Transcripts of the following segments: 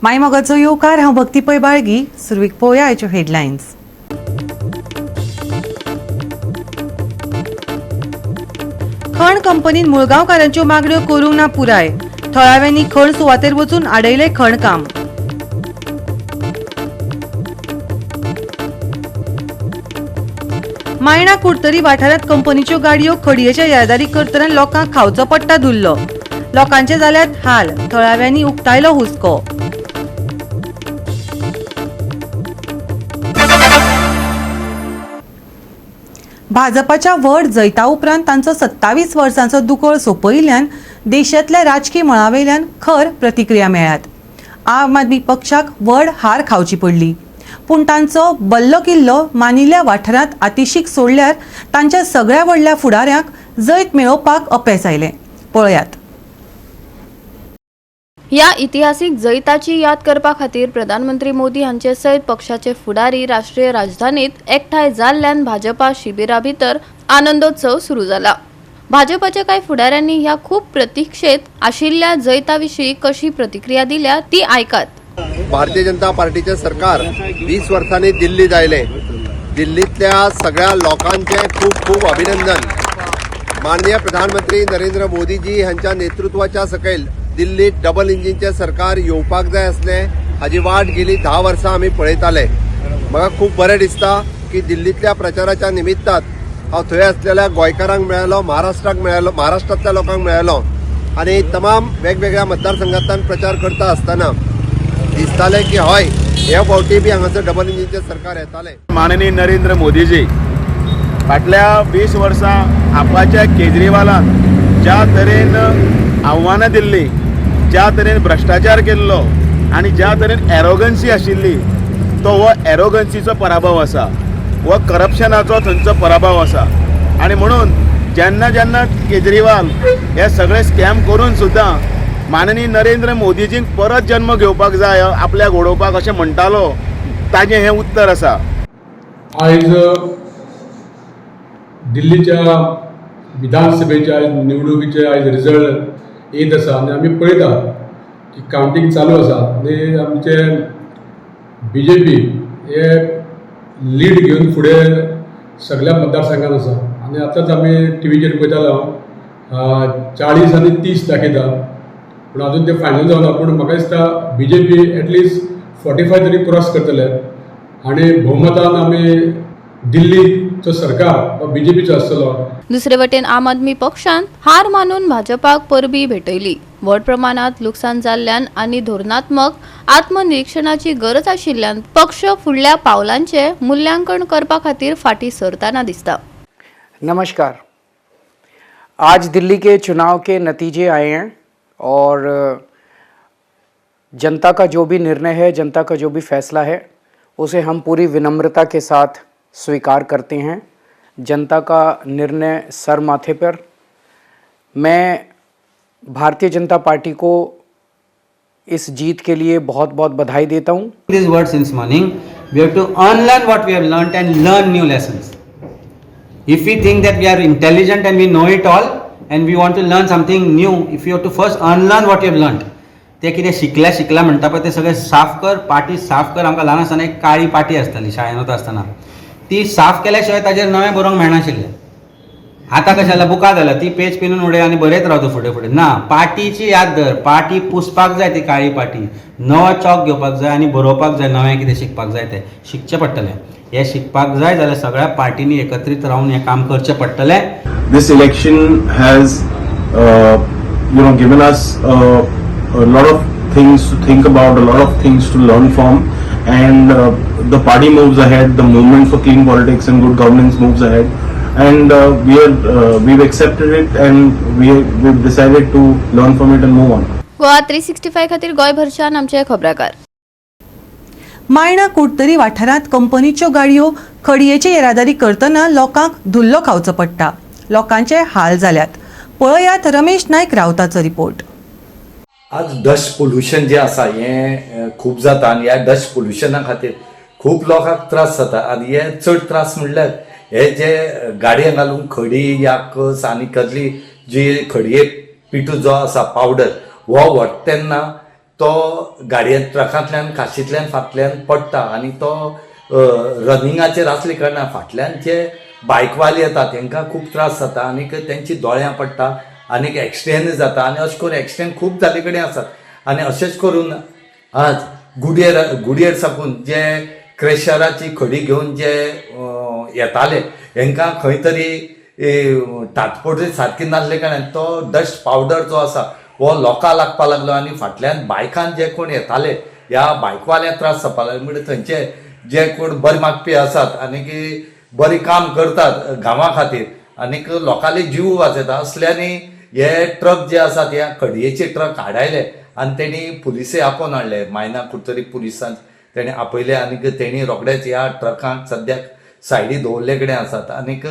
मायमोगाचो येवकार. हांव भक्ती पै बाळगी. सुरवेक पळोवया आयच्यो हेडलायन्स. खण कंपनीन मुळगांवकारांच्यो मागण्यो करूंक ना पुराय. थळाव्यांनी खण सुवातेर वचून आडयलें खणकाम. मायणा कुडतरी वाठारांत कंपनीच्यो गाडयो खडयेच्या येरादारी करतना लोकांक खावचो पडटा धुल्लो. लोकांचे जाल्यात हाल. थळाव्यांनी उक्तायलो हुस्को. भाजपाच्या व्हड जैता उपरांत तांचो 27 वर्सांचो दुकळ सोंपयिल्ल्यान देशांतल्या राजकी मळावेल्यान खर प्रतिक्रिया मेळ्ळ्यात. आम आदमी पक्षाक व्हड हार खावची पडली, पूण तांचो बल्लो किल्लो मानिल्ल्या वाठारांत आतिशीक सोडल्यार तांच्या सगळ्या व्हडल्या फुडाऱ्यांक जैत मेळोवपाक अपेस आयलें. पळयात. ह्या इतिहासीक जैताची याद करपा खातीर प्रधानमंत्री मोदी हांचे सयत पक्षाचे फुडारी राष्ट्रीय राजधानीत एकठांय जाल्ल्यान भाजपा शिबिरा भितर आनंदोत्सव सुरू जाला. भाजपाच्या कांय फुडाऱ्यांनी ह्या खूब प्रतिक्षेत आशिल्ल्या जैता विशीं कशी प्रतिक्रिया दिल्या ती आयकात. भारतीय जनता पार्टीचे सरकार 20 वर्सांनी दिल्लीत आयलें. दिल्लींतल्या सगळ्या लोकांचें खूब खूब अभिनंदन. माननीय प्रधानमंत्री नरेंद्र मोदीजी हांच्या नेतृत्वाच्या सकयल दिल्लीत डबल इंजिनचें सरकार येवपाक जाय आसलें. हाजी वाट गेली 10 वर्सां आमी पळयताले. म्हाका खूब बरें दिसता की दिल्लींतल्या प्रचाराच्या निमित्तान हांव थंय आसलेल्या गोंयकारांक मेळ्ळो, महाराष्ट्राक मेळ्ळो, महाराष्ट्रांतल्या लोकांक मेळ्ळो आनी तमाम वेगवेगळ्या मतदारसंघांतल्यान प्रचार करता आसतना दिसतालें की हय, हे फावटी बी हांगासर डबल इंजिनचें सरकार येतालें. माननीय नरेंद्र मोदीजी फाटल्या 20 वर्सां आपाच्या केजरीवालान ज्या तरेन आव्हानां दिल्लीं, ज्या तरेन भ्रश्टाचार केल्लो आनी ज्या तरेन एरोगन्सी आशिल्ली, तो हो एरोगन्सीचो पराभव आसा, हो करप्शनाचो थंयचो पराभव आसा. आनी म्हणून जेन्ना जेन्ना केजरीवाल हे सगळे स्कॅम करून सुद्दां माननीय नरेंद्र मोदीजींक परत जन्म घेवपाक जाय आपल्याक उडोवपाक अशें म्हणटालो, ताजें हें उत्तर आसा. आयज दिल्लीच्या विधानसभेच्या निवडणुकीचे आयज रिजल्ट येत आसा आनी आमी पळयता की कावंटींग चालू आसा आनी आमचे बीजेपी हे लीड घेवन फुडें सगल्या मतदारसंघात आसा. आनी आतांच आमी टिवीचेर पळयतालो हांव, 40 आनी 30 दाखयता, पूण आजून ते फायनल जावना. पूण म्हाका दिसता बीजेपी एटलिस्ट 45 तरी क्रॉस करतले आनी भोवमतान आमी दिल्लीचो सरकार हो बीजेपीचो आसतलो. दुसरे वटेन आम आदमी पक्षान हार मानून भाजपाक परबी भेटयली. व्हड प्रमाणात लुकसाण जाल्ल्यान आनी धोरणात्मक आत्मनिरीक्षणाची गरज आशिल्ल्यान पक्ष फुडल्या पावलांचे मूल्यांकन करपा खातीर फाटीं सरतना दिसता. नमस्कार. आज दिल्ली के चुनाव के नतीजे आए हैं और जनता का जो भी निर्णय है, जनता का जो भी फैसला है, उसे हम पूरी विनम्रता के साथ स्वीकार करते हैं. जनता का निर्णय सर माथे पर. मैं भारतीय जनता पार्टी को इस जीत के लिए बहुत बहुत बधाई देता हूँ. This word since morning, we have to unlearn what we have learnt and learn new lessons. If we think that we are intelligent and we know it all and we want to learn something new, if you have to first unlearn what you have learnt. ते कितें शिकल्या शिकला म्हणटा पळय, तें सगळें साफ कर, पाटी साफ कर. आमकां ल्हान आसतना एक काळी पाटी आसताली शाळेन वता आसतना, ती साफ केल्या शिवाय ताजेर नवें बरोवंक मेळनाशिल्लें. आतां कशें जालां, बुकां जाल्या, ती पेज पिनून उडय आनी बरयत रावता फुडें फुडें. ना, पाटीची याद धर, पाटी पुसपाक जाय, ती काळी पाटी, नवो चॉक घेवपाक जाय आनी बरोवपाक जाय. नवें कितें शिकपाक जाय तें शिकचें पडटलें. हें शिकपाक जाय जाल्यार सगळ्या पार्टींनी एकत्रीत रावन हें काम करचें पडटलें. This election has given us a lot of things to think about, a lot of things to learn from, and the party moves ahead, the movement for clean politics and good governance moves ahead, and we've accepted it and we've decided to learn from it and move on. Goa 365 खातीर गोंयभरच्यान आमचे खबराकार. मायणा कुडतरी वाठारांत कंपनीच्यो गाडयो खडयेची येरादारी करतना लोकांक धुल्लो खावचो पडटा. लोकांचे हाल जाल्यात. पळयात रमेश नायक रावताचो रिपोर्ट. आज डस्ट पोल्युशन जें आसा हें खूब जाता आनी ह्या डस्ट पोल्युशना खातीर खूब लोकांक त्रास जाता. आनी हे चड त्रास म्हणल्यार हे जे गाडयेक घालून खडी या कस आनी कसली जी खडये पिठो जो आसा, पावडर, हो व्हरता तेन्ना तो गाडयेन ट्रकांतल्यान काशींतल्यान फाटल्यान पडटा आनी तो रनिंगाचेर आसले कारणान फाटल्यान जे बायकवाले येता तेंकां खूब त्रास जाता आनीक तेंची दोळ्यां पडटा आनीक एक्सिडेंट जाता आनी अशें करून एक्सिडेंट खूब जाल्ले कडेन आसात. आनी अशेंच करून आज गुडयेर साकून जे क्रेशराची खडी घेवन जे येताले हेंकां खंय तरी ताटपोटी सारकी नासले कारणान तो डस्ट पावडर जो आसा हो लोकां लागपा लागलो आनी फाटल्यान बायकान जे कोण येताले ह्या बायकवाल्यांक त्रास जावपा लागले. म्हणजे थंयचे जे कोण बरे मागपी आसात आनी बरें काम करतात गांवा खातीर आनीक लोकांले जीव वाचयता असल्यांनी हे ट्रक जे आसात ह्या खडयेचे ट्रक हाडायले आनी तेणी पुलिसे आपोवन हाडले. मायना कुडतरी पुलिसांक तेणी आपयले आनीक तेणी रोखडेच ह्या ट्रकांक सद्याक सायडी दवरले कडेन आसात. आनीक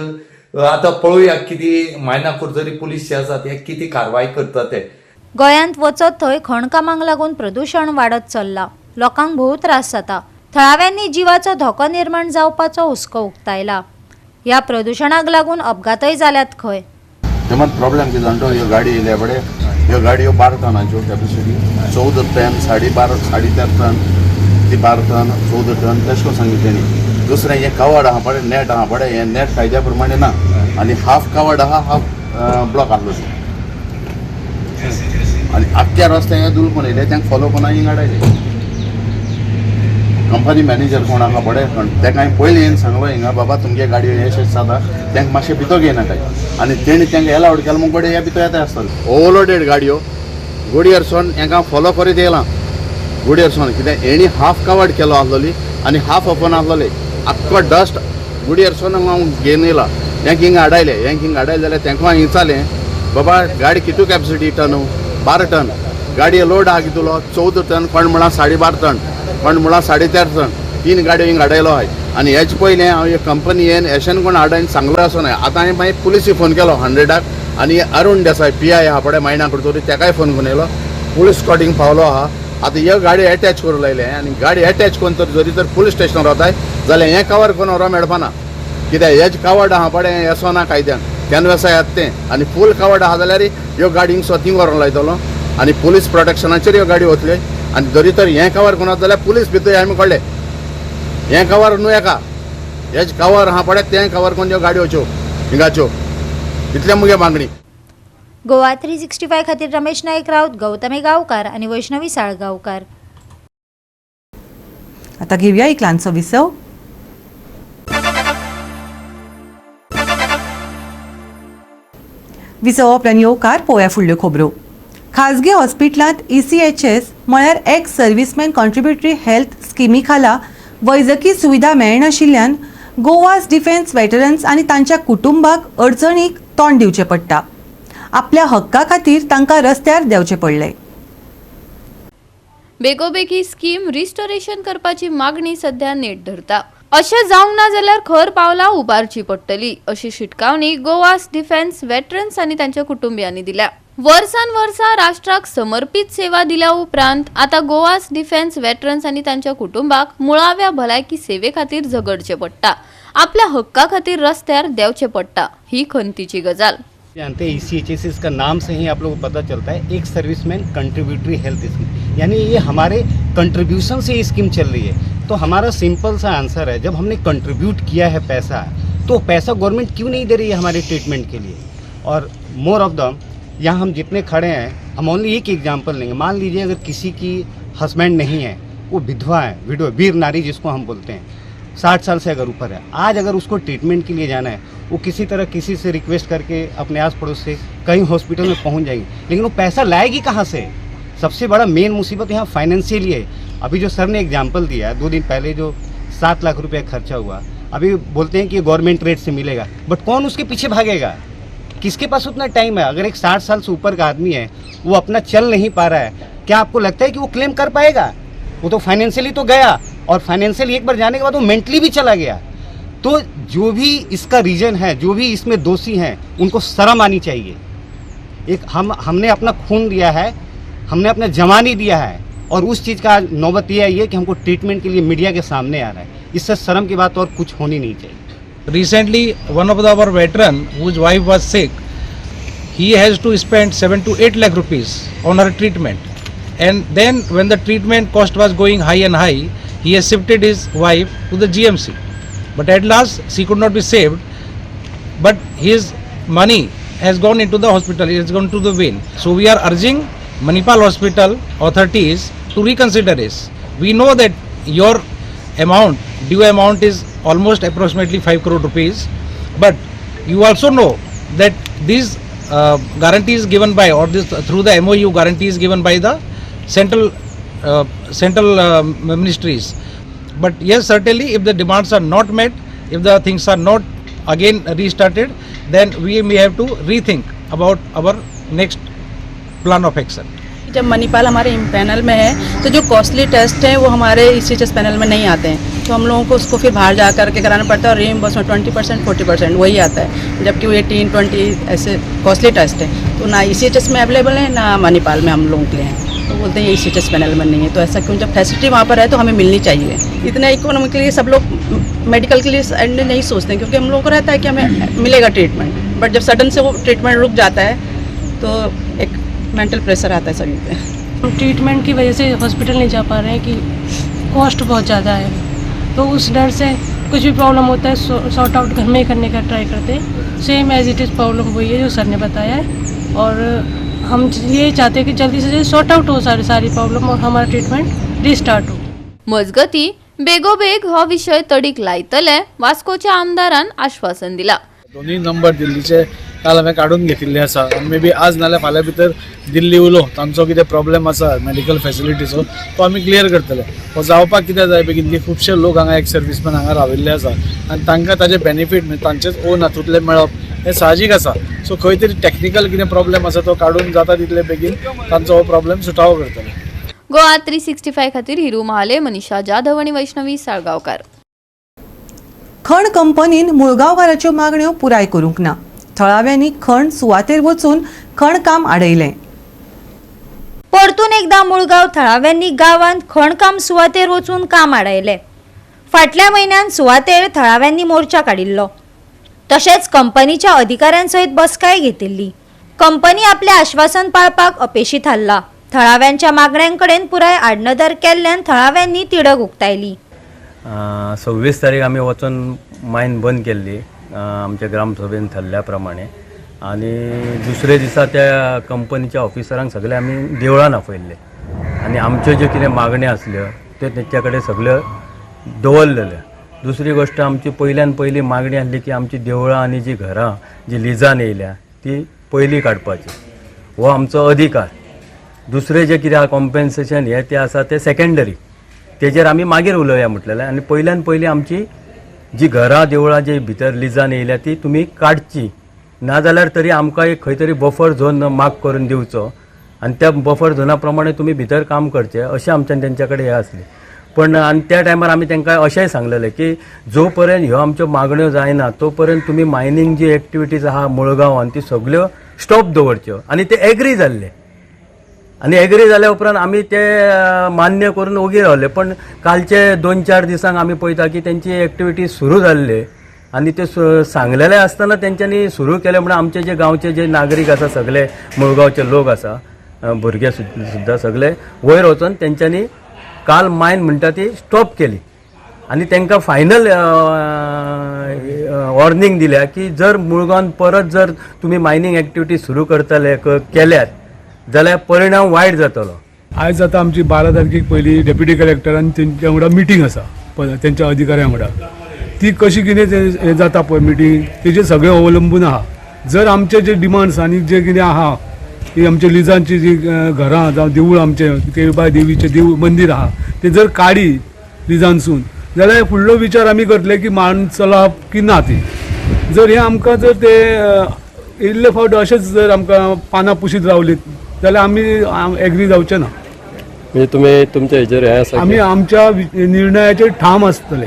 आतां पळोवया कितें मायना कुडतरी पुलीस जे आसात हे कितें कारवाय करता ते. गोंयांत वचत थंय खणकामांक लागून प्रदूशण वाडत चल्लां. लोकांक भोव त्रास जाता. थळाव्यांनी जिवाचो धोको निर्माण जावपाचो हुस्को उक्तायला. ह्या प्रदूशणाक लागून अपघातय जाल्यात खंय. तेमत प्रॉब्लेम कितें जाणा, ह्यो गाडी येयल्या पळय, ह्यो गाडयो 12 टनाच्यो कॅपेसिटी, 14 टन, 12.5 13.5 टन, ती 12 टन 14 टन तशें करून सांगितलें तेणी. दुसरें हें कवर्ड आहा पळय, नॅट आहा पळय, हें नॅट कायद्या प्रमाणे ना आनी हाफ कवर्ड आहा, हाफ ब्लॉक आहलो आनी आख्ख्या रस्त्या हें दुलपून येयले, तांकां फॉलो करून हिंगा हाडायले. कंपनी मॅनेजर कोण आहा पळय तेका हांवें पयलीं येवन सांगलो हिंगा बाबा तुमगे गाडयो हें शें जाता, तांकां मातशें भितर घेयनाकाय आनी तेणी तांकां एलावड केलें म्हूण हे भितर येता आसतलें. ओवरलोडेड गाडयो गुडयरसोन हेंकां फॉलो करीत येयलां. गुडयरसोन कित्याक हेणी हाफ कवर्ड केलो आसलोली आनी हाफ ओपन आसलोली, आख्खो डस्ट गुडयरसोन हांव घेवन येयला. हेंक हिंगा हाडायले, हेंक हिंगा हाडायले जाल्यार तेंकां हांवें विचारलें बाबा गाडी कितू कॅपेसिटी टन, 12 टन गाडये लोड आहा कितलो, 14 टन, कोण म्हळां 12.5 टन, कोण म्हळां 13.5 टन, 3 गाडयो हिंगा हाडयलो आहाय. आनी हेजे पयलें हांव एक कंपनी येन एशेन कोण हाडायन सांगलो आसो न्हय. आतां हांवें मागीर पुलिसी फोन केलो 100 आनी अरुण देसाय PI आहा पळय मायणा कुडतरी तेकाय फोन करून येयलो, पुलीस स्कॉटींग पावलो आहा. आतां ह्यो गाडी एटॅच करूं लायले आनी गाडी एटॅच करून तर जरी तर पुलीस स्टेशनार वताय जाल्यार हें कवर करून व्हरो मेळपाना, कित्याक हेज कवर्ड आहा पळय येसो ना कायद्यान कॅनवसा येता तें आनी फूल कवर्ड आहा जाल्यार ह्यो गाडी हिंग स्वतींग व्हरोंक लायतलो आनी पुलीस प्रोटेक्शनाचेर ह्यो गाडी वतल्यो. आनी जरी तर हें कवर करून जाल्यार पुलीस भितर आमी कळ्ळें हें कवर न्हू एका हेज कवर आहा पळय तें कवर करून ह्यो गाडयो वच्यो हिंगाच्यो, इतलें मुगे मागणी. गोवा 365 खातीर रमेश नाईक राऊत, गौतमी गावकार आणि वैष्णवी साळगावकार. आता घेऊया एक ल्हानसो विसव. विसवा उपरांत येवकार पळोवया फुडल्यो खबरो. खाजगी हॉस्पिटलांत ECHS म्हळ्यार एक्स सर्विसमॅन कॉन्ट्रिब्युटरी हेल्थ स्किमी खाला वैजकी सुविधा मेळनाशिल्ल्यान गोवास डिफेन्स वेटरन्स आनी तांच्या कुटुंबाक अडचणीक तोंड दिवचें पडटा. आपल्या हक्का खातीर तांकां रस्त्यार देंवचें पडलें. बेगोबेग ही स्कीम रिस्टोरेशन करपाची मागणी सध्या नेट धरता. अशें जावंक ना जाल्यार खर पावलां उबारची पडटली अशी शिटकावणी गोवास डिफेन्स वेटरन्स आनी तांच्या कुटुंबियांनी दिल्या. वर्सान वर्सां राष्ट्राक समर्पीत सेवा दिल्या उपरांत आतां गोवास डिफेन्स वेटरन्स आनी तांच्या कुटुंबाक मुळाव्या भलायकी सेवे खातीर झगडचें पडटा, आपल्या हक्का खातीर रस्त्यार देंवचें पडटा, ही खंतीची गजाल. जानते हैं ECHS इसका नाम से ही आप लोगों को पता चलता है, एक सर्विसमैन कंट्रीब्यूटरी हेल्थ स्कीम, यानी ये हमारे कंट्रीब्यूशन से ये स्कीम चल रही है. तो हमारा सिंपल सा आंसर है, जब हमने कंट्रीब्यूट किया है पैसा, तो पैसा गवर्नमेंट क्यों नहीं दे रही है हमारे ट्रीटमेंट के लिए? और मोर ऑफ दम यहाँ हम जितने खड़े हैं, हम ओनली एक एग्जाम्पल लेंगे. मान लीजिए अगर किसी की हस्बैंड नहीं है, वो विधवा है, विडो, वीर नारी जिसको हम बोलते हैं, 60 साल से अगर ऊपर है, आज अगर उसको ट्रीटमेंट के लिए जाना है, वो किसी तरह किसी से रिक्वेस्ट करके अपने आस पड़ोस से कहीं हॉस्पिटल में पहुंच जाएगी, लेकिन वो पैसा लाएगी कहाँ से? सबसे बड़ा मेन मुसीबत यहाँ फाइनेंशियली है. अभी जो सर ने एग्जाम्पल दिया, 2 दिन पहले जो 7 लाख रुपया खर्चा हुआ, अभी बोलते हैं कि गवर्नमेंट रेट से मिलेगा, बट कौन उसके पीछे भागेगा? किसके पास उतना टाइम है? अगर एक 60 साल से ऊपर का आदमी है, वो अपना चल नहीं पा रहा है, क्या आपको लगता है कि वो क्लेम कर पाएगा? वो तो फाइनेंशियली तो गया, और फाइनेंशियली एक बार जाने के बाद वो मेंटली भी चला गया. तो जो भी इसका रीजन है, जो भी इसमें दोषी हैं, उनको शर्म आनी चाहिए. एक हमने अपना खून दिया है, हमने अपना जवानी दिया है, और उस चीज़ का आज नौबत ये आई है कि हमको ट्रीटमेंट के लिए मीडिया के सामने आ रहा है. इससे शर्म की बात और कुछ होनी नहीं चाहिए. Recently, one of our veteran whose wife was sick, he has to spend 7 to 8 lakh rupees on her treatment. And then when the treatment cost was going high and high, he has shifted his wife to the GMC. But at last she could not be saved, but his money has gone into the hospital, it has gone to the vein. So we are urging Manipal Hospital authorities to reconsider this. We know that your amount, due amount is almost approximately 5 crore rupees, but you also know that these guarantees given by, or this through the MOU guarantees given by the central ministries. But yes, certainly if the demands are not met, if the things are not again restarted, then we may have to rethink about our next plan of action. जब मणिपाल हमारे panel में है तो जो costly taste हैं वो हमारे ECHS panel में नहीं आते हैं, तो हम लोगों को उसको फिर बाहर जा कर के कराना पड़ता है और रीइम्बर्समेंट 20%, 40% वही आता है, जबकि वो 18, 20 ऐसे कॉस्टली टेस्ट है, तो ना ईसीएचएस में अवेलेबल है, ना मणिपाल में हम लोगों के लिए हैं। तो बोलते हैं ईसीएचएस पैनल में नहीं है, तो ऐसा क्यों? जब फैसिलिटी वहाँ पर है तो हमें मिलनी चाहिए। इतना इकोनॉमिकली सब लोग मेडिकल के लिए एंड नहीं सोचते, क्योंकि हम लोगों को रहता है कि हमें मिलेगा ट्रीटमेंट, बट जब सडन से वो ट्रीटमेंट रुक जाता है तो एक मेंटल प्रेशर आता है सभी पे। ट्रीटमेंट की वजह से हॉस्पिटल नहीं जा पा रहे हैं कि कॉस्ट बहुत ज़्यादा है, तो उस डर से कुछ भी प्रॉब्लम होता है, सॉर्ट आउट घर में ही करने का ट्राई करते हैं। Same as it is problem वही है जो सर ने बताया है और हम ये चाहते हैं कि जल्दी से जल्दी सॉर्ट आउट हो सारी सारी प्रॉब्लम और हमारा ट्रीटमेंट रिस्टार्ट हो। मजगती, बेगोबेग हो विशय तडीक लायतले वास्कोच्या आमदारान आश्वासन दिला। दोन्ही नंबर दिल्लीचे काल हांवें काडून घेतिल्ले आसा आनी मे बी आज नाल्यार फाल्यां भितर दिल्ली उलोवन तांचो कितें प्रॉब्लेम आसा मेडिकल फेसिलिटीचो तो आमी क्लियर करतले। हो जावपाक कितें जाय बेगीन की खुबशे लोक हांगा एक्स सर्विसमॅन हांगा राविल्ले आसा आनी तांकां ताजे बेनिफीट म्हणजे तांचेच ओन हातूंतले मेळप हें साहजीक आसा। सो खंय तरी टॅक्निकल कितें प्रॉब्लेम आसा तो काडून जाता तितले बेगीन तांचो हो प्रॉब्लेम सुटावो करतले। गोवा 365 खातीर हिरू महाले, मनीषा जाधव आणि वैष्णवी साळगांवकार। खण कंपनीन मुळगांवकाराच्यो मागण्यो पुराय करूंक ना। थळाव्यांनी खण सुवातेर वचून खणकाम आडयलें। परतून एकदा मुळगांव थळाव्यांनी गावांत खणकाम सुवातेर वचून काम आडायलें। फाटल्या म्हयन्यान सुवातेर थळाव्यांनी मोर्चा काडिल्लो, तशेंच कंपनीच्या अधिकाऱ्यांसयत बसकाय घेतिल्ली। कंपनी आपलें आश्वासन पाळपाक अपेशी थारला। थळाव्यांच्या मागण्यांकडेन पुराय आडनदर केल्ल्यान थळाव्यांनी तिडक उक्तायली। 26 तारीख आमी वचून मायन बंद केल्ली आमच्या ग्रामसभेन थरल्या प्रमाणे आनी दुसरे दिसा त्या कंपनीच्या ऑफिसरांक सगळे आमी देवळान आपयल्ले आनी आमच्यो ज्यो कितें मागण्यो आसल्यो त्यो तेंच्या कडेन सगळ्यो दवरलेल्यो। दुसरी गोश्ट, आमची पयल्यान पयली मागणी आसली की आमची देवळां आनी जी घरां जी लिजान येयल्या ती पयली काडपाची, हो आमचो अधिकार। दुसरें जें कितें आहा कॉम्पेन्सेशन हें तें आसा तें सेकेंडरी, तेजेर आमी मागीर उलोवया म्हटलेलें। आनी पयल्यान पयलीं आमची जी घरां देवळां जी भितर लिजान येयल्या ती तुमी काडची, नाजाल्यार तरी आमकां एक खंय तरी बफर झोन मार्क करून दिवचो आनी त्या बफर झोना प्रमाणे तुमी भितर काम करचें, अशें आमच्यान तेंच्या कडेन हें आसलें। पण आनी त्या टायमार आमी तांकां अशेंय सांगलेलें की जो पर्यंत ह्यो आमच्यो मागण्यो जायना तो पर्यंत तुमी मायनींग जी एक्टिविटीज आहा मुळगांवान ती सगल्यो स्टॉप दवरच्यो आनी ते एग्री जाल्ले। आनी एग्री जाल्या उपरांत आमी ते मान्य करून ओगी रावले। पण कालचे 2-4 दिसांक आमी पळयता की तेंची एक्टिविटी सुरू जाल्ले आनी ते सांगलेले आसतना तेंच्यांनी सुरू केले म्हणून आमचे जे गांवचे जे नागरीक आसा, सगळे मुळगांवचे लोक आसा, भुरगे सुद्दां सगळे वयर वचून तेंच्यांनी काल मायन म्हणटा ती स्टॉप केली आनी तांकां फायनल वॉर्निंग दिल्या की जर मुळगांवान परत जर तुमी मायनींग एक्टिविटी सुरू करतले केल्यार जाल्यार परिणाम वायट जातलो। आयज आतां आमची 12 तारखेक पयली डेप्युटी कलेक्टर आनी तेंच्या वांगडा मिटींग आसा, तेंच्या अधिकाऱ्यां वांगडा। ती कशी कितें हें जाता पळय मिटींग, तेजेर सगळें अवलंबून आहा। जर आमचे जे डिमांड्स आनी जे कितें आहा की आमचे लिजांची जी घरां जावं देवूळ, आमचें केळबाय देवीचें देवूळ मंदीर आहा, तें जर काडी लिजांसून जाल्यार फुडलो विचार आमी करतले की मान चलप की ना ती। जर हें आमकां जर ते इल्ले फावट अशेंच जर आमकां पानां पुशीत रावलीं जाल्यार आमी एग्री जावचे ना। म्हणजे तुमी तुमच्या हेजेर हें आसा की आमी आमच्या निर्णयाचेर ठाम आसतले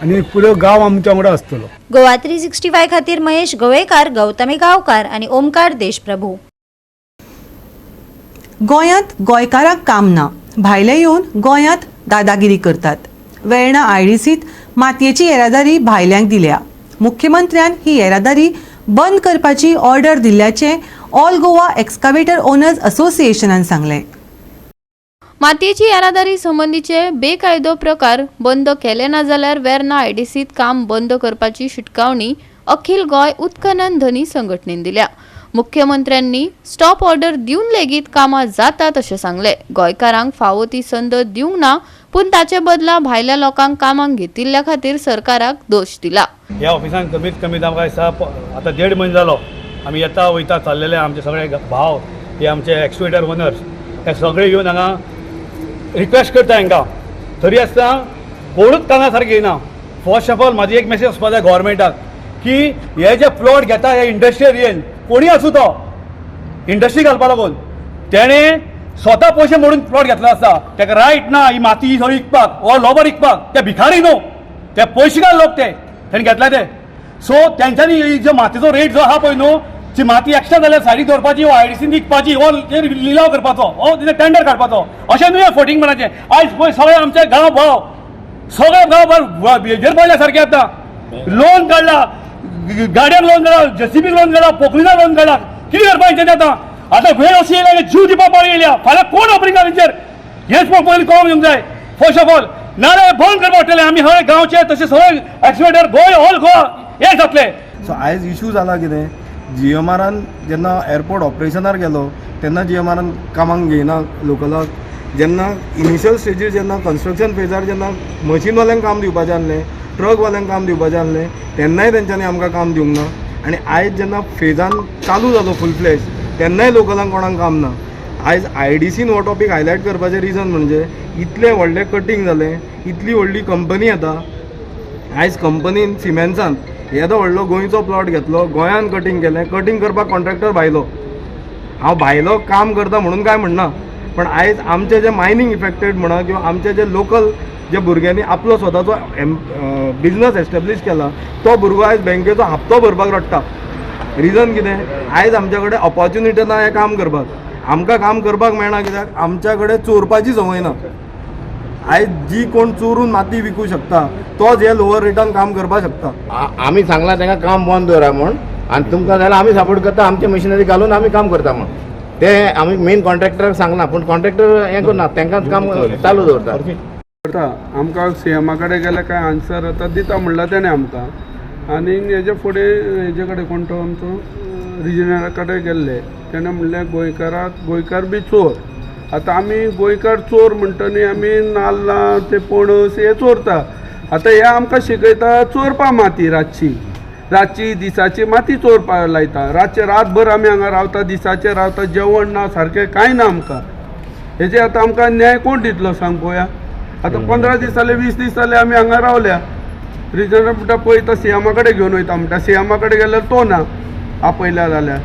आनी पुरो गांव आमच्या वांगडा आसतलो। गोवा 365 खातीर महेश गोवेकार, गौतमी गांवकार आनी ओमकार देशप्रभू। गोंयांत गोंयकारांक काम ना, भायले येवन गोंयांत दादागिरी करतात। वेर्णा आयडीसीत मातयेची येरादारी भायल्यांक दिल्या। मुख्यमंत्र्यान ही येरादारी बंद करपाची ऑर्डर दिल्ल्याचें ऑल गोवा एक्सकावेटर ओनर्स असोसिएशनान सांगलें। मातयेची येरादारी संबंदीचे बेकायदो प्रकार बंद केले ना जाल्यार वेर्ना आयडीसीत काम बंद करपाची शिटकावणी अखिल गोंय उत्खनन धनी संघटनेन दिल्या. मुख्यमंत्र्यांनी स्टॉप ऑर्डर दिवन लेगीत कामां जातात अशें सांगलें. गोंयकारांक फावो ती संद दिवंक ना, पूण ताचे बदला भायल्या लोकांक कामाक घेतिल्ल्या खातीर सरकाराक दोश दिला. ह्या ऑफिसान कमीत कमी आमकां दिसता आतां 1.5 म्हयनो जालो आमी येता वयता चाललेले. आमचे सगळे भाव हे आमचे एक्सक्युएटर ओनर्स हे सगळे येवन हांगा रिक्वेस्ट करता हांकां, तरी आसतना कोणूच काना सारकें येना. फर्स्ट ऑफ ऑल म्हाजी एक मेसेज वचपा जाय गव्हर्मेंटाक की हे जे प्लॉट घेता हे इंडस्ट्रियल एरियेन कोणीय आसूं तो इंडस्ट्री घालपा लागून तेणें स्वता पयशे मोडून प्लॉट घेतलो आसा, ताका रायट ना ही माती सगळी विकपाक वो लोबर विकपाक. ते भिकारी न्हू, ते पयशेकार लोक, ते तेणें घेतला ते. सो तेंच्यांनी जो मातयेचो रेट जो आहा पळय न्हू, जी माती एक्स्ट्रा जाल्यार सायडीक दवरपाची वो आयडीसीन विकपाची वो लिलाव करपाचो वो टेंडर काडपाचो, अशें न्हू फोटींग म्हणाचें. आयज पळय सगळे आमचे गांव भाव सगळे गांव हेजेर पडल्या सारके. आतां लोन काडला, गाडयांक लोन काडला, जेसीबीक लोन काडला, पोखरीना लोन काडला, कितें करपाचें तें आतां? आतां वेळ अशी येयल्या जीव दिवपा पाळी येयल्या, फाल्यां कोण वापरिना तेंचेर हेंच पयलीं कळोंक येवंक जाय. फर्स्ट ऑफ ऑल नाजाल्यार बंद करपाक पडटलें. आमी सगळे गांवचे तशें सगळे एक्सपेटर गोंय ऑल गोवा हें जातलें. सो आयज इशू जाला कितें, जीएमआरान जेन्ना एअरपोर्ट ऑपरेशनार गेलो तेन्ना जीएमआरान कामाक घेयना लोकलाक. जेन्ना इनिशियल स्टेजीर जेन्ना कन्स्ट्रक्शन फेजार जेन्ना मशीनवाल्यांक काम दिवपाचें आसलें, ट्रकवाल्यांक काम दिवपाचें आसलें, तेन्नाय तेंच्यांनी आमकां काम दिवंक ना. आनी आयज जेन्ना फेजान चालू जालो फूल फ्लॅश तेन्नाय लोकलांक कोणाक काम ना. आयज आयडीसीन हो टॉपीक हायलायट करपाचें रिजन म्हणजे इतलें व्हडलें कटींग जालें, इतली व्हडली कंपनी येता, आयज कंपनीन सिमेंट्सान येदो व्हडलो गोंयचो प्लॉट घेतलो, गोंयान कटींग केलें, कटींग करपाक कॉन्ट्रॅक्टर भायलो. हांव भायलो काम करता म्हणून काय म्हणना, पण आयज आमचे जे मायनींग इफेक्टेड म्हणा किंवा आमचे जे लोकल जे भुरग्यांनी आपलो स्वताचो बिजनस एस्टेब्लीश केला तो भुरगो आयज बँकेचो हप्तो भरपाक रडटा. रिजन कितें, आयज आमच्या कडेन ऑपॉर्च्युनिटी ना हें काम करपाक. आमकां काम करपाक मेळना कित्याक आमच्या कडेन चोरपाची संवय ना. आयज जी कोण चोरून माती विकू शकता तोच हे लोअर रेटान काम करपाक शकता. आमी सांगलां तांकां काम बंद दवरा म्हूण, आनी तुमकां जाल्यार आमी सपोर्ट करता, आमचे मशिनरी घालून आमी काम करता म्हूण. ते आमी मेन कॉन्ट्रॅक्टराक सांगलां, पूण कॉन्ट्रॅक्टर हें करना, तांकांच काम चालू दवरता. आमकां सीएमा कडेन गेल्यार काय आन्सर आतां दिता म्हणला तेणें आमकां. आनी हेजे फुडें हेजे कडेन कोण तो आमचो रिजनरा कडेन गेल्ले, तेणें म्हणलें गोंयकाराक गोंयकार बी चोर. आतां आमी गोंयकार चोर म्हणटा न्ही, आमी नाल्लां ते पणस हे चोरता. आतां हे आमकां शिकयता चोरपा माती, रातची रातची दिसाची माती चोरपा लायता. रातचे रातभर आमी हांगा रावता, दिसाचे रावता, जेवण ना सारकें कांय ना आमकां. हेजे आतां आमकां न्याय कोण दितलो सांग पळोवया. आतां 15 दीस जाले, 20 दीस जाले आमी हांगा रावल्या. रिजनर म्हणटा पळयता सीएमा कडेन घेवन वयता म्हणटा, सीएमा कडेन गेल्यार तो ना आपयल्या जाल्यार.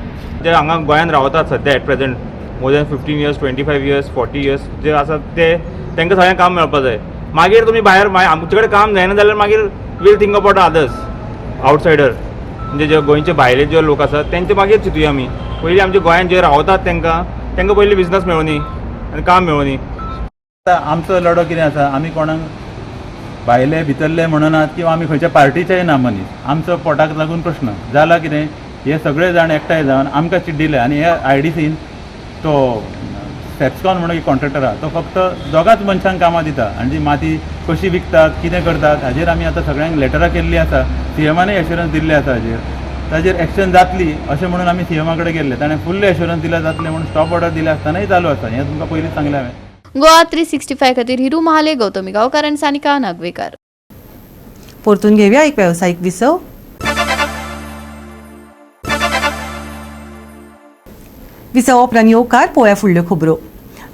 जे हांगा गोंयांत रावतात सद्या at present more than 15 years, 25 years, 40 years जे आसात ते तांकां सगळ्यांक काम मेळपाक जाय. मागीर तुमी भायर आमचे कडेन काम जायना जाल्यार मागीर we'll think about others outsider, म्हणजे जे गोंयचे भायले जे लोक आसात तेंचे मागीर चिंतुया आमी. पयलीं आमच्या गोंयांत जे रावतात तांकां तांकां पयलीं बिजनस मेळुनी आनी काम मेळुनी. आतां आमचो लढो कितें आसा, आमी कोणाक भायले भितरले म्हणनात किंवा आमी खंयच्या पार्टीचेय ना मनीस, आमचो पोटाक लागून प्रश्न जाला कितें, हे सगळे जाण एकठांय जावन आमकां चिड्डिले. आनी ह्या आयडीसीन तो सेप्सकॉन म्हणून एक कॉन्ट्रॅक्टर आहा तो फक्त दोगांच मनशांक कामां दिता आनी ती माती कशी विकतात कितें करतात हाजेर आमी आतां सगळ्यांक लेटरां केल्लीं आसा. सीएमानय एश्युरन्स दिल्लें आसा हाजेर, ताजेर एक्शन जातली अशें म्हणून आमी सीएमा कडेन गेल्ले, ताणें फुल्ल एश्युरन्स दिला जातलें म्हणून स्टॉप ऑर्डर दिले आसतनाय चालू आसा, हें तुमकां पयलींच सांगलें हांवें. गोवा 365 खातीर हिरू महाले, गौतमी गांवकार आनी सानिका नागवेकर. परतून घेवया एक वेवसायीक विसव. विसवा उपरांत येवकार पळोवया फुडल्यो खबरो.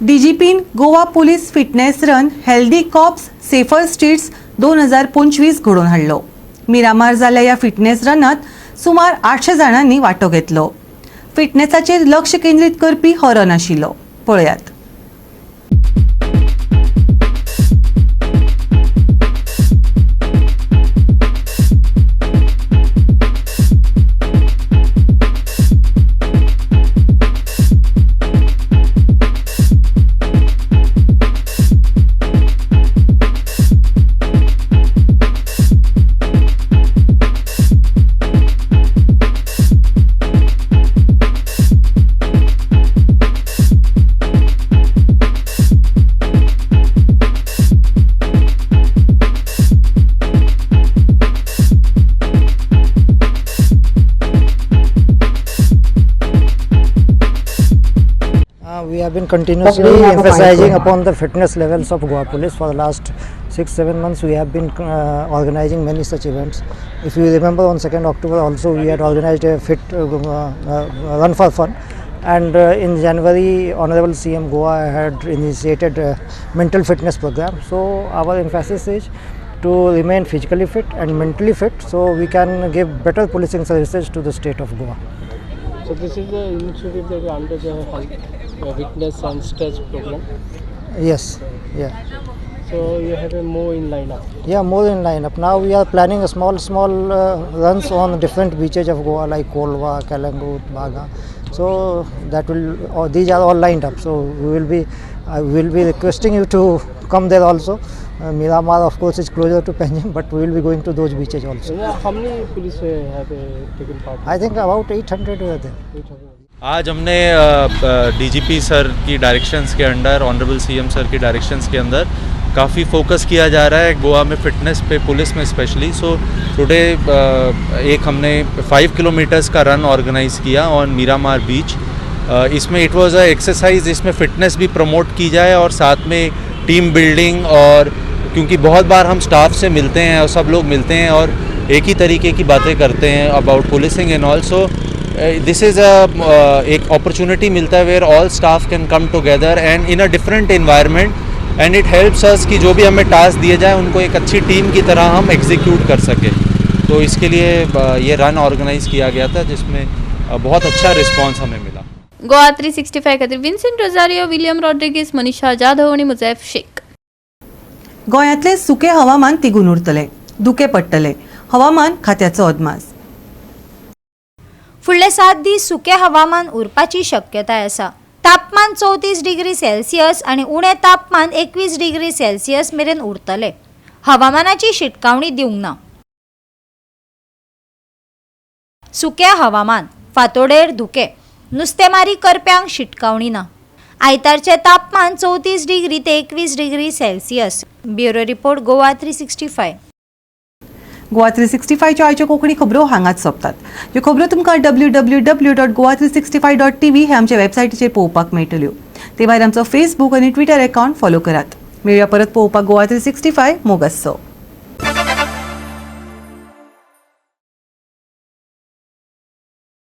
DIGIPIN Goa police fitness run healthy cops safer streets 2025 घडोवन हाडलो. मिरामार जाल्ल्या ह्या फिटनेस रनांत सुमार 800 जाणांनी वांटो घेतलो. फिटनेसाचेर लक्ष केंद्रीत करपी हो रन आशिल्लो. पळयात. have been continuously emphasizing upon the fitness levels of Goa Police for the last 6-7 months. We have been organizing many such events. If you remember, on 2nd October also we had organized a fit run for fun, and in January Honorable CM Goa had initiated a mental fitness program. So our emphasis is to remain physically fit and mentally fit, so we can give better policing services to the state of Goa. So this is the initiative that we under the health, fitness and stress program. Yes, yeah. So you have a more in lineup. Yeah, more in lineup. Now we are planning a small runs on different beaches of Goa like Kolva, Kalangut, Baga. So that will, these are all lined up. So we will be, I will be requesting you to come there also. Miramar of course is closer to Panjim, but we will be going to those beaches also. Yeah, how many police have taken part? I think about 800 were there. 800. आज हमने DGP sir की directions के under, honourable CM sir की directions के अंदर काफ़ी focus किया जा रहा है गोवा में फिटनेस पे, पुलिस में स्पेशली। सो टुडे एक हमने 5 किलोमीटर्स का रन ऑर्गेनाइज़ किया ऑन मीरामार बीच। इसमें it was a exercise जिसमें फ़िटनेस भी प्रमोट की जाए और साथ में टीम बिल्डिंग, और क्योंकि बहुत बार हम स्टाफ से मिलते हैं और सब लोग मिलते हैं और एक ही तरीके की बातें करते हैं about policing and also this is a एक अपॉर्चुनिटी मिलता है where all staff can come together and in a different environment, and it helps us कि जो भी हमें टास्क दिए जाए उनको एक अच्छी टीम की तरह हम एग्जीक्यूट कर सकें। तो इसके लिए ये रन ऑर्गेनाइज़ किया गया था जिसमें बहुत अच्छा रिस्पॉन्स हमें मिला। गोवा 365 खातीर विन्सेंट रोजारियो, विलियम रॉड्रिगीस, मनीषा जाधव आनी मुजैफ शेख। गोंयांतलें सुकें हवामान तिगून उरतलें, धुकें पडटलें, हवामान खात्याचो अदमास। फुडले 7 दीस सुकें हवामान उरपाची शक्यताय आसा। तापमान 34 डिग्री सेल्सियस आनी उणें तापमान 21 डिग्री सेल्सियस मेरेन उरतलें। हवामानाची शिटकावणी दिवंक ना। सुकें हवामान, फांतोडेर धुकें, नुस्तेमारी करप्यांक शिटकावणी ना। आयतारचें तापमान 34 डिग्री ते 21 degree Celsius. Bureau report, Goa 365। Goa 365च्यो आयच्यो कोंकणी खबरो हांगाच सोंपतात। ह्यो खबरो तुमकां www.goa365.tv हे आमच्या वेबसायटीचेर पळोवपाक मेळटल्यो। ते भायर आमचो फेसबूक आनी ट्विटर अकावंट फॉलो करात। मेळया परत पळोवपाक गोवा 365 मोगासो।